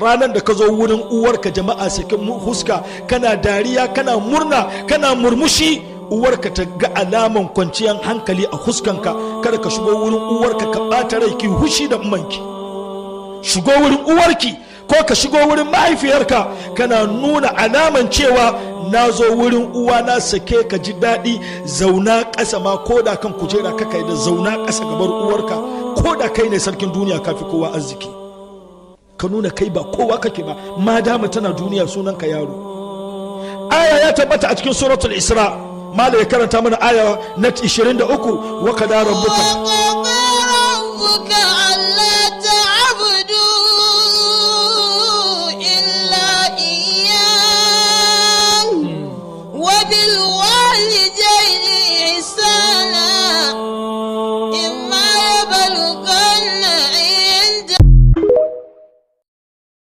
Ranar da ka zo wurin uwarka, jama'a, sakin huska, kana dariya, kana murna, kana murmushi, uwarka ta ga alaman kwanciyar hankali a huskanka. Kada ka shigo wurin uwarka ka ɓata rai, ki hushi da manki. Shigo wurin uwarki ko ka shigo wurin mahaifiyarka kana nuna alaman cewa na zo wurin uwa na, sake ka ji daɗi. Zauna ƙasa ma, ko da kan kujera ka kai da zauna ƙasa gabar uwarka, ko da kai ne sarkin duniya, kafi kowa arziki, ka nuna kai ba kowa kake ba. Ma dama tana duniya, sunan ka yaro. Aya ya tabbata a cikin Suratul Isra. Mala ya karanta mana aya na 23: wa qada rabbuka ربك